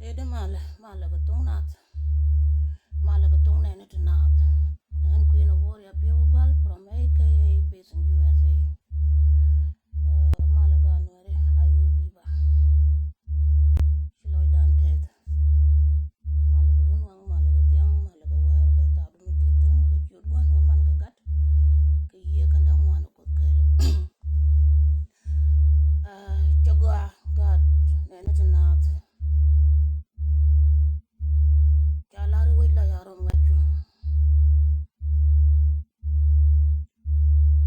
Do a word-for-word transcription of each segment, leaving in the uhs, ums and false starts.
Ede malɛ, malɛ kɛ thoŋ nath. Malɛ kɛ thoŋ nɛɛni ti nath. Ɛn kui̱n a wor ya piɛw gual from A K A based in U S A. Malɛ kɛ Nuɛri, a yu biba. Ci lɔcdan tɛth. Malɛ kɛ run waŋ, malɛ kɛ thiaŋ, malɛ kɛ wäär, kɛ thaadu mi di̱t thi̱n, kɛ ciöt gua̱n, kɛ man, kɛ gat, kɛ yiëë, kɛ da̱ŋ wan. Kuoth kɛɛl. Cɛ gɔaa gaat nɛɛni ti naath. Ca lar i̱ wec la ya rɔm ŋuɛt cuɔ̱ŋ.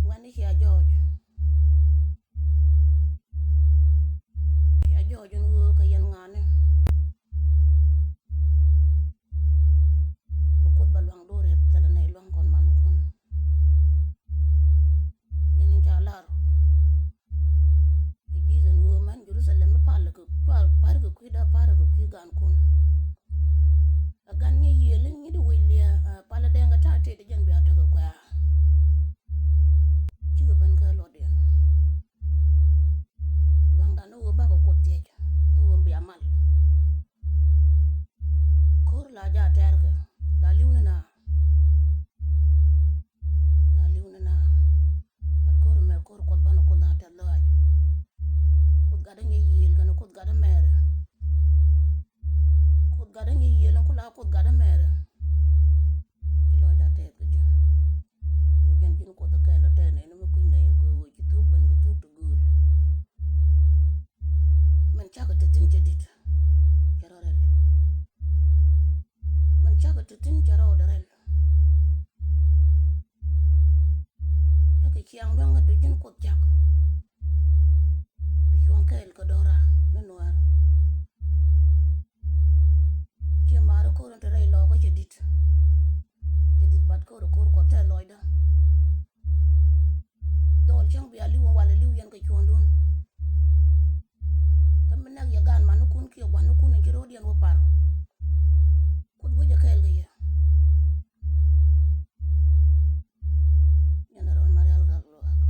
Ŋuɛ̈tni cia jɔɔc. Cia jɔɔc ɛn ɣöö kɛ yɛn ŋa̱a̱ni. Bi Kuoth ba luaŋdu rɛp thilɛ nɛy luaŋ kɔn manikun. Jɛn in ca lar. Ɛ ji̱th ɛn ɣöö män Jerusalem mi pal kɛ cua par kɛ kui̱da, par kɛ kui̱ gankun. Ɛ gan nyɛ yiëël in nyi di wec liɛ, ɛ, palä dɛŋ kɛ ta̱a̱ tëë di jɛn bia tekɛ kuɛ̈ɛ̈. Cikɛ ben kɛ luɔtdiɛn. Luaŋdan ni ɣöö bakɛ Kuoth thiec kä ɣöö bia mal. Ko̱r la ja tɛrkɛ la li̱w ni na. La li̱w ni na. But ko̱r mɛ ko̱r Kuoth banɛ Kuoth la tɛth lɔaac. Kuoth gatdä nyɛ yiëël kɛnɛ Kuoth gatdä mɛɛrɛ. Kuoth gatdä nyɛ yiëël ɛn ku la Kuoth gatdä mɛɛrɛ. Ci lɔcda tɛth kä ji̱. Kɛ ɣöö jɛn ji̱n Kuoth ɛ kɛɛl ɔ tɛth nɛɛni mi kui̱ny nɛy kɛ ɣöö ci thuɔ̱k ben kɛ thuɔ̱k ti gööl. Min cakɛ te thi̱n cɛ di̱t, cɛ rɔ rɛl. Min cakɛ te thi̱n cɛ rɔɔdɛ rɛl. Cakɛ ciaŋ luäŋä du ji̱n Kuoth cak. Bi cuɔ̱ŋ kɛɛl kɛ dɔra ni Nuäär. Ciɛ maari ko̱r in te rɛy lɔɔkä cɛ di̱t. Cɛ di̱t bat ko̱r ko̱r Kuɔth tɛth lɔcdä. Dhɔl cäŋ bia li̱w in walɛ li̱w yɛn kɛ cuɔ̱ɔ̱ŋdun. Kä mi näk yɛ gaan manikun kiɛ gua̱nikun in ci ro̱o̱diɛn wä par. Kuoth wecɛ kɛɛl kɛ yɛ. General Marial Gak Luak.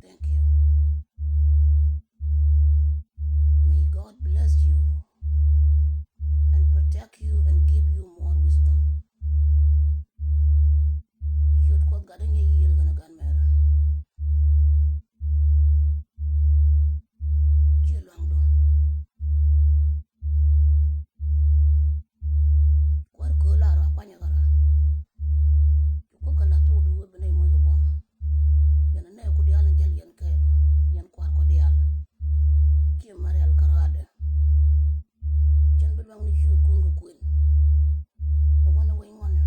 Thank you. May God bless you and protect you and give you more wisdom. Ciöt Kuɔth gatdä nyɛ yiëël kɛnɛ gan mɛrɛ. Ciɛ luaŋdu. Kuäär köö la rɔ a kuanyɛ kɛ rɔ. Ci Kuoth kɛ la̱th thokdu wee bi nɛy moc kɛ buɔ̱m. Yɛn ɛ nɛɛku diaal in jäl yɛn kɛɛl, yɛn kua̱rku diaal. Kiɛ Marial kärɔaadɛ. Cɛn bi luaŋni ciötkun kɛ kuën. Ɛ wänɛ wec ŋuɔ̱nɛ.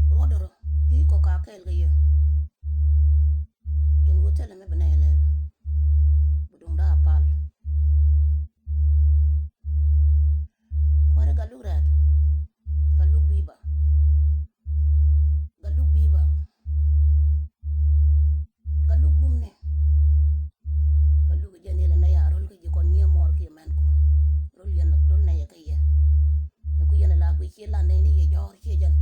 Ruɔ̱dɛ rɔ, ci kɔ ka kɛɛl kɛ yɛ. Jɛn wä thilɛ mi bi nɛy lɛl. Bi duŋda a pal. Kuäärä Galuk Rɛɛt. Galuk Biba. Galuk Biba. Galuk bumni. Galuk jɛn ilɛ nɛy a rol kä ji̱ kɔn nyiee muɔɔr kiɛ mɛn ku. Rol yɛn rol nɛy kä yɛ. Ni ku yɛn la guic ciɛ la nɛy ni yɛ jɔɔr ciɛ jɛn.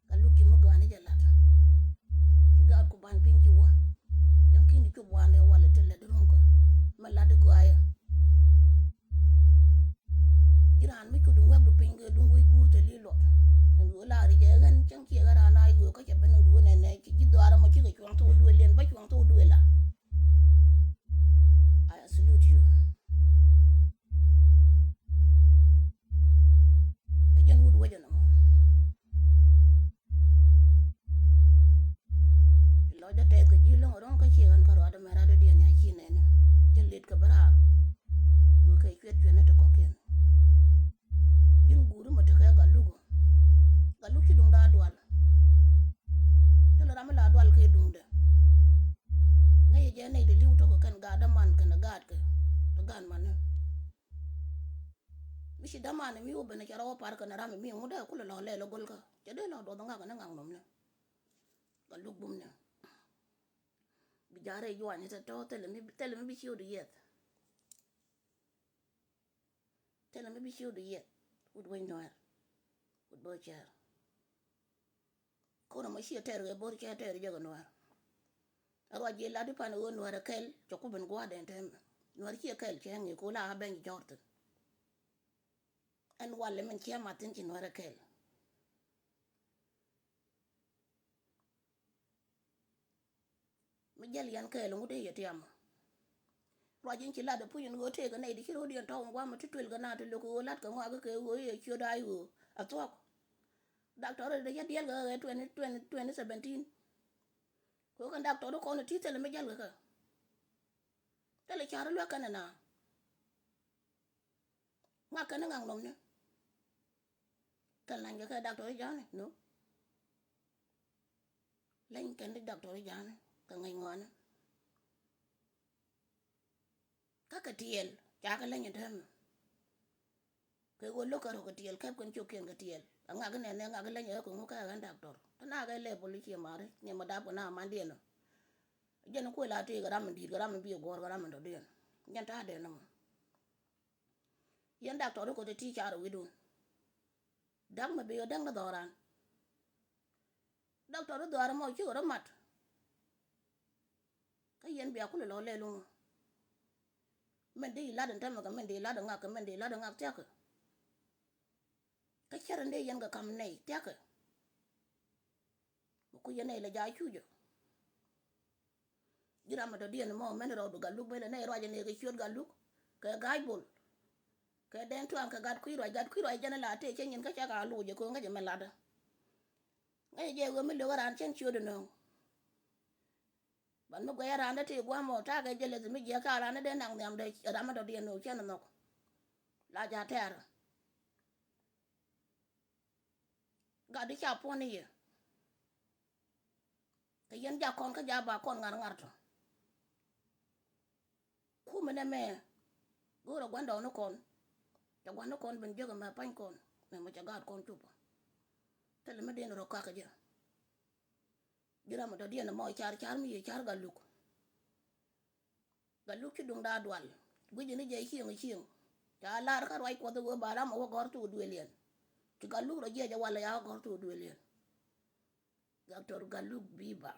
Galuk ci mi gɔaa ni jɛ lat. Ci gaat ku ban piny ci wä. Cäŋ ki̱n di cop wa̱a̱ndɛ walɛ ti lät di ro̱ŋkä. Mɛ lat di gɔaa yɛ. Ji̱ raan mi cu duŋ wɛ̈kdu piny kɛ duŋ wec guur te li̱i̱ luɔt. Ɛn ɣöö laari jɛ ɣän cäŋ ciɛ ɣän raan a ɣöö kä cɛ ben ɛn duŋ nɛnɛ ci ji̱ dhɔaar ɛmɔ cikɛ cuaŋ thok duëël liɛn bä cuaŋ thok duëël la. I salute you. Ɛ jɛn wut wecɛ nɔmɔ. Ti lɔcdä tɛth kɛ ji̱ lo̱ŋ ro̱ŋ kä ciɛ ɣän kä ruaadä mɛ ruaadä diɛn ya ci nɛni. Cä let kɛ bä raar. Wee kɛ cuɛt cuɛt ni ti kɔ̱kiɛn. Ji̱n guuri mɔ tekɛ Galuk. Galuk ci duŋda dual. Thilɛ ram mi la dual kɛ duŋdɛ. Ŋäcɛ jɛ nɛy ti li̱w tɔk kɛ kɛn gaat däman kɛn gaat kɛ. Ti gaat mani. Mi ci däman mi wä ben cɛ rɔ wä par kɛn ram mi ŋut dee kulɛ lɔ lɛl ɛ gol kä. Cɛ dee lɔ duɔth ŋak ni ŋak nɔm ni. Galuk bum ni. Bi ja̱a̱r rɛy juaany tɔ̱tɔ̱ thilɛ mi, thilɛ mi bi ciötdu yiɛth. Thilɛ mi bi ciötdu yiɛth. Wut wec Nuäär. Wut bä cär. Ko̱r ɛmɔ ciɛ tɛr kɛ bo̱r cɛ tɛr jɛ kɛ Nuäär. Ɛ ruac ji̱ lat i̱ pan ɣöö Nuäärɛ kɛl cɛ ku ben gua̱a̱r dɛn tɛmɛ. Nuäär ciɛ kɛl cɛ ŋi̱i̱c ku la a bɛny jɔ̱ɔ̱r thi̱n. Ɛn walɛ min ciɛ mat thi̱n ci Nuäärɛ kɛl. Mi jäl yɛn kɛɛl ŋut dee yɛ tiam. Ruac in ci lat ɛ puc in ɣöö tëëk ɛ nɛy di ci ro̱o̱diɛn tɔ̱w in gua̱a̱m ɛ ti tuel kɛ na ti lo̱k ɣöö lat kɛ ŋɔak kɛ ɣöö yɛ ciöt a i̱ ɣöö a thuɔ̱k. Daktor in dee cä diɛl kɛ ɣɛ twenty, twenty, twenty seventeen. Kɛ ɣöö kɛn daktor in kɔn in ti thilɛ mi jäl kɛ kɛ. Thilɛ ca̱r in luäk kɛn ɛ na. Ŋak kɛn i̱ ŋak nɔmni. Kɛn lany kɛ kɛ daktor i̱ ja̱a̱ni no. Leny kɛn i̱ daktor i̱ ja̱a̱ni kɛ ŋäc ŋɔaani. Kä kɛ tiɛɛl ca kɛ leny in täämɛ. Kɛ ɣöö lo̱k kɛ rɔ̱ kɛ tiɛɛl kɛp kɛn cio̱kiɛn kɛ tiɛɛl a ŋak inɛn ɛ ŋak in leny ɛ kɛ ŋu kɛ ɣän daktor te na kɛ lɛ polisia mari ni ma dap kɛ na mandiɛn ɔ. Jɛn kuël a tëëk kɛ ram in di̱i̱t kɛ ram in bi ɛ guɔ̱ɔ̱r kɛ ram in dɔ̱diɛn. Jɛn ta̱a̱dɛn ɔmɔ. Yɛn daktor i̱ koth i̱ ti car i̱ wi̱dun. Da̱k mi bi yɔ däŋ ni dhɔran. Daktor i̱ dhɔran mɔ cikɛ rɔ mat. Kä yɛn bia kulɛ lɔ lɛl wun. Min di ilat in tämɛ kɛ min di ilat in ŋak kɛ min di ilat in ŋak thia̱kɛ. Kä cär in dee yɛn kɛ ka̱m nɛy thia̱kɛ. Mi ku yɛn nɛy lɛ ja̱ cucä. Ji̱ ram mi dɔ̱diɛn mɔ mɛn rɔɔdu Gatluak ben lɛ nɛy ruac in nɛy kɛ ciöt Gatluak kɛ ga̱a̱c bol. Kɛ dɛn tuaŋ kɛ gat kui̱ ruac gat kui̱ ruac jɛn in la tëë cä nyin kä cä ka loc jɛ ko̱o̱ŋ kä jɛ mɛ latdä. Ŋäcɛ jɛ ɣöö mi lökä raan cɛn ciötdä nööŋ. Ban mi guɛc raan dee ti gua̱a̱m ɔ ta̱a̱ kɛ jɛ leth mi jiɛk ta̱a̱ raan dee naŋ nhiam dee ram mi dɔ̱diɛn nööŋ cɛn in nhɔk. La ja̱ tɛɛr. Gat di ca puɔ̱n i̱ yɛ. Kɛ yɛn jak kɔn kä jak ba kɔn ŋa̱r ŋa̱r tɔ. Kumɛ nɛmɛ go̱o̱rɛ gua̱ndɔɔŋnikɔn. Cɛ gua̱ndɔɔŋnikɔn ben jiäk ɛmɛ pa̱nykɔn mɛmɛ cɛ gaat kɔn cupä. Thilɛ mi den rɔ kakä jɛ. Ji̱ ram mi dɔ̱diɛn ɛmɔ car car mi yɛ car Gatluak. Gatluak ci duŋda dual guic ni jɛ cieŋ cieŋ. Ca lar kä ruac Kuɔth i̱ ɣöö ba ram ɛ wä gɔ̱r thok duëëliɛn. Ci Gatluak rɔ jiɛc ɛ walɛ ya wä gɔ̱r thok duëëliɛn. Doctor Gatluak Biba.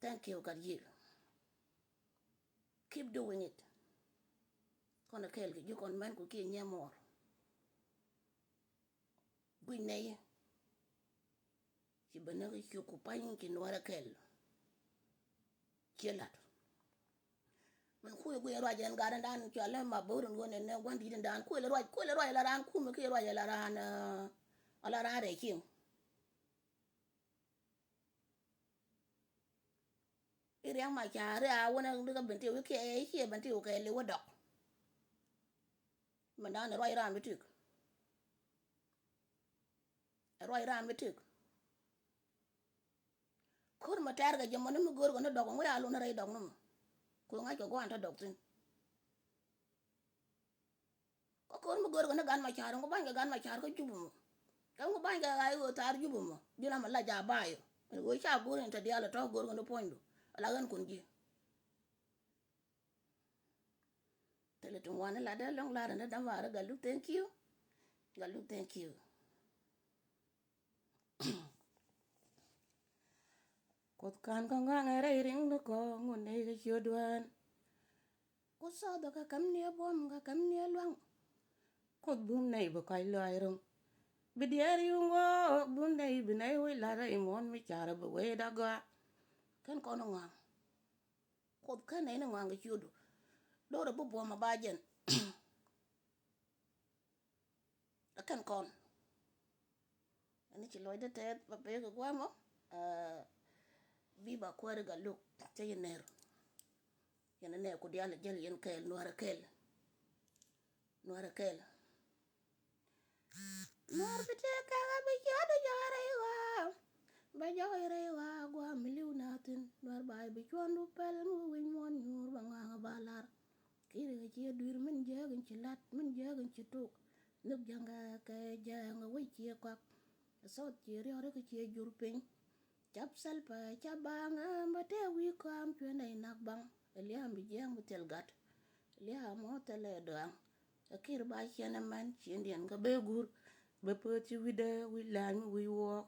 Thank you Gatyiel. Keep doing it. Kɔn ɛ kɛɛl kɛ ji̱ kɔn mɛn ku kiɛ nyiɛ mɔɔr. Guic nɛy. Ci ben ni kɛ ciök ku pa̱ny ci Nuäärɛ kɛɛl. Ciɛ la̱t. Min kui̱ guic ruac ɛn gat in dan cɔal ɛ ma bo̱o̱r in ɣöö nɛn nɛ gua̱n di̱t in dan kui̱ lɛ ruac kui̱ lɛ ruac la raan kumɛ kiɛ ruac la raan, eh, la raan rɛy cieŋ. I̱ ria̱ŋ ma ca ri a wänä ri kä ben ti wi̱i̱ kiɛ i̱ ciɛ ben ti wi̱i̱ kɛ li̱w wä dɔk. Mɛ dan ruac ram bi tik. Ruac ram bi tik. Ko̱r mɛ tɛɛr kɛ jɛ mɔ ni mi go̱o̱r kɛ ni dɔk ŋui̱ a lun rɛy dɔk ni mɔ. Kui̱ ŋa̱c kɛ gua̱a̱n te dɔk thi̱n. Kä ko̱r mi go̱o̱r kɛ ni gan ma ca̱r ŋu ba̱ny kɛ gan ma ca̱r kä Jubɛ mɔ. Kä ŋu ba̱ny kɛ ɣa̱c ɣöö thaar Jubɛ mɔ ji̱n amɛ lac a ba̱a̱yɔ. Ɛn ɣöö ca go̱o̱r in te diaal ɛ tɔ̱ go̱o̱r kɛ ni puɔ̱nydu ala ɣän kun ji̱. Thilɛ ti ŋuan in latdä lɔ̱ŋ lar in dämaari Gatluak thank you. Gatluak thank you. Kuoth kan kä ŋa̱ŋ ɛ rɛy riŋ ni kɔ ŋun nɛy kɛ ciöt duaan. Kuoth sɔɔth ɛ kɛ käm ni ɛ buɔ̱m kɛ käm ni ɛ luaŋ. Kuoth bum nɛy bi kɔc lɔaac ro̱ŋ. Bi diɛɛr yuŋ ɣɔɔk bum nɛy bi nɛy wec la̱t rɛy muɔ̱ɔ̱n mi carɛ bi wecda gɔaa. Kɛn kɔn ɛ ŋɔaŋ. Kuoth kän nɛy ni ŋɔaŋ kɛ ciötdu. Do̱rɛ bi buɔ̱m ɛ ba jɛn. Ɛ kɛn kɔn. Ɛn ci lɔcdä tɛth ba pek kɛ gua̱a̱mɔ. Ɛ, Biba Kuäär i̱ Gatluak cä yɛ ner. Yɛn ɛ nɛɛku diaal ɛ jäl yɛn kɛɛl Nuäärɛ kɛɛl. Nuäärɛ kɛɛl. Nuäär bi tëë kɛk a bi cia̱t ɛ jɔɔc rɛy ɣɔaa. Bɛ jɔɔc rɛy ɣɔaa gua̱a̱m mi li̱w na thi̱n. Nuäär ba̱a̱c bi cuɔ̱ndu pɛl mi wi̱c muɔ̱ɔ̱n nyuur bɛ ŋɔaŋ ɛ ba la̱r. Ki̱i̱r kɛ ciɛ dui̱r min jääk in ci la̱t min jääk in ci tok. Nhök jäŋ kɛ kɛ jääŋ ɛ wec ciɛ kɔak. Ɛ thɔɔth ciɛ riɔ̱ɔ̱r kɛ ciɛ jur piny. Cap Salva cap baŋ ɛm bä tëë wi̱i̱ kɔam cuɛ nɛy nak baŋ. Ɛ lia̱a̱ mi jiääk mi thil gat. Ɛ lia̱a̱ mɔ thilɛ dɔaŋ. Ɛ Ki̱i̱r ba ciɛn ɛmɛn ciëndiɛn kɛ bee guur. Bɛ pööth ci wi̱cdɛ wi̱c la̱a̱ny mi wi̱c wuɔɔk.